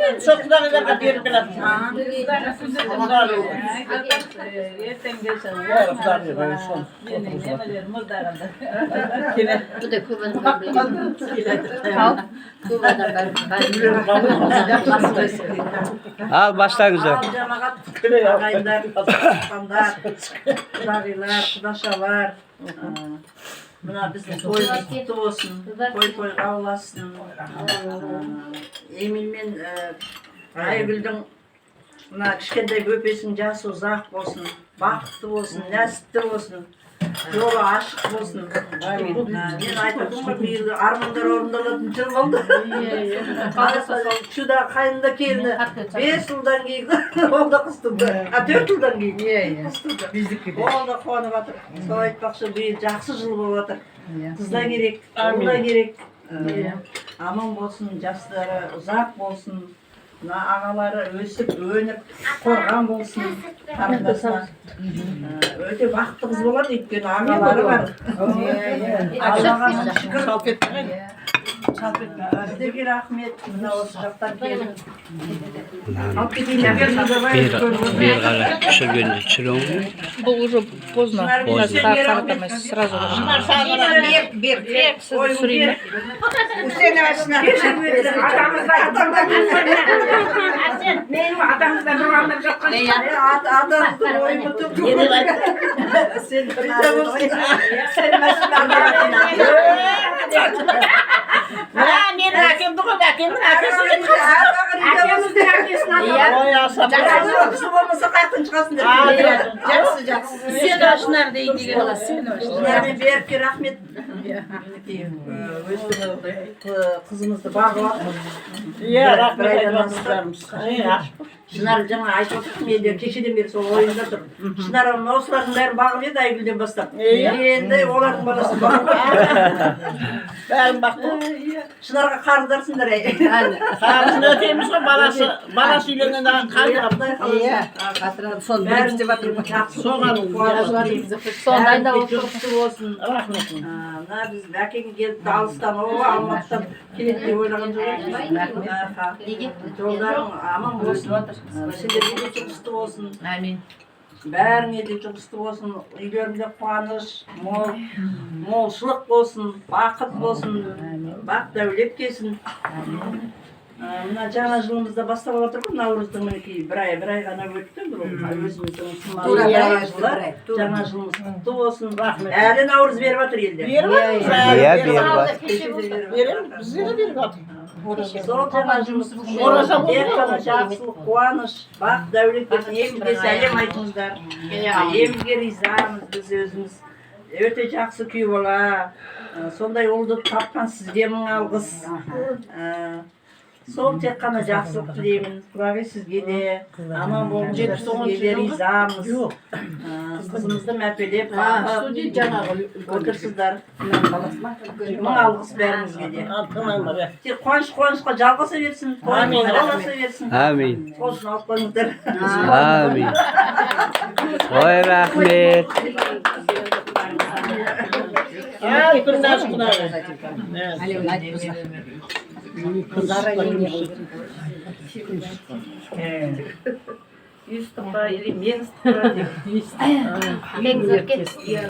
Енді сол құдағиларға беріп келатыр. Ертең келсе, Құдағиға сол. Менің немелерім мырдағанда. Bu da Kuba'nın Kuba'dan ben. Ал, бастаңыздар. Ал, жамағат, ағайындар, туысқандар, құдағилар, құдашалар, мына біздің тойымыз құтты болсын, той тойға ұлассын. Эмил мен Айгүлдің мына кішкентай бөпесінің жасы ұзақ болсын, бақытты болсын, нәсіпті болсын, жолы ашық болсын. Мен айтып ғой, биыл армандар орындалатын жыл болды. Чуда қайында келіні 5 жылдан кейін ол да қыз туды, а 4 жылдан кейін қыз туды. Ол да қуанып жатыр. Сол айтпақшы, биыл жақсы жыл болып жатыр. Қыз да керек, ұл да керек. Аман болсын, жастары ұзақ болсын, мына ағалары өсіп өніп қорған болсын қарындасына. Өте бақытты қыз болады, өйткені ағалары бар. Аллаға шүкір. Сіздерге рахмет, мына осы жақтан келіп алып кетейін. Бері қарай түсіргенде түсіремін ғой. Бұл уже поздно. Поздно. Қаратамайсыз сразу. Бер, бер, Бер, сізді түсірейін бе? Үсенова Шынар. Менің атамызда тұрғандар жоқ қой. Атамыздың ойы сен риза болсын. Мына менің әкемді ғой, әкемнің әкесі. Әкеміздің әкесін атап. Ой, аса. Жақсы болмаса қаяқтан шығасыңдар? Жақсы, жақсы. Үсенова Шынар дейін деген. Шынар мен Берікке рахмет. Мінекей, өстіп қызымызды бағып жатыр. Иә, рахмет Бір айдан айтып асты. жатырмыз. Шынар жаңа айтып отырмын, мен де кешеден бері сол ойымда тұр. Шынар осылардың бәрін бағып еді Айгүлден бастап. Енді олардың баласын бағып. Бәрін бақты. Шынарға қарыздарсыңдар, әй. Қарызын өтейміз ғой, баласы үйленгенде қалдырып. Құдай қаласа. Соны Бәрін жақсы. Соған Соны дайындап Бәрі отыр. жұғысты болсын. Рахмет. Мына біз әкең келіп, алыстан, о, Алматыдан келеді деп ойлаған жоқ едік. Аха. Жолдарың аман болсын. Сендерге де жұғысты болсын. Әмин. Бәріңе де жұғысты болсын. Үйлеріңде қуаныш, мол, молшылық болсын, бақыт болсын, бақ дәулет келсін. Мына жаңа жылымыз да басталып жатыр ғой, наурыздың мінекей бір ай ғана өтті, бір өзіміздің мұсылман Тура бір ай жылы. өтті, бір ай, тура. Жаңа жылымыз құтты болсын. Рахмет. Әлі наурыз беріп жатыр елде. Беріп жатырмыз. Иә, Әлі. беріп жатыр. Кеше де беріп жатыр. Береміз, бізде де беріп жатыр. Сол жаңа жылымыз Ораза болды тек ғой. қана жақсылық, қуаныш, бақ дәулет берсін. Елімізге сәлем айтыңыздар. Елімізге ризамыз біз өзіміз. Өте жақсы күй бала. Сондай ұлды тапқан сізге мың алғыс. Сол тек қана жақсылық тілеймін. Құдағи, сізге де аман болыңыздар, сізге де ризамыз. Қызымызды мәпелеп бағып отырсыздар. Мың алғыс бәріңізге де. Ал, тыңдаңдар, иә. Тек қуаныш қуанышқа жалғаса берсін, той Әмин. жалғаса берсін. Әмин. Сол үшін алып қойыңыздар. Әмин. Ой, рахмет. Ал, күннәс құдағи. Үй ыстық па или мен ыстық па деп. Бекзат.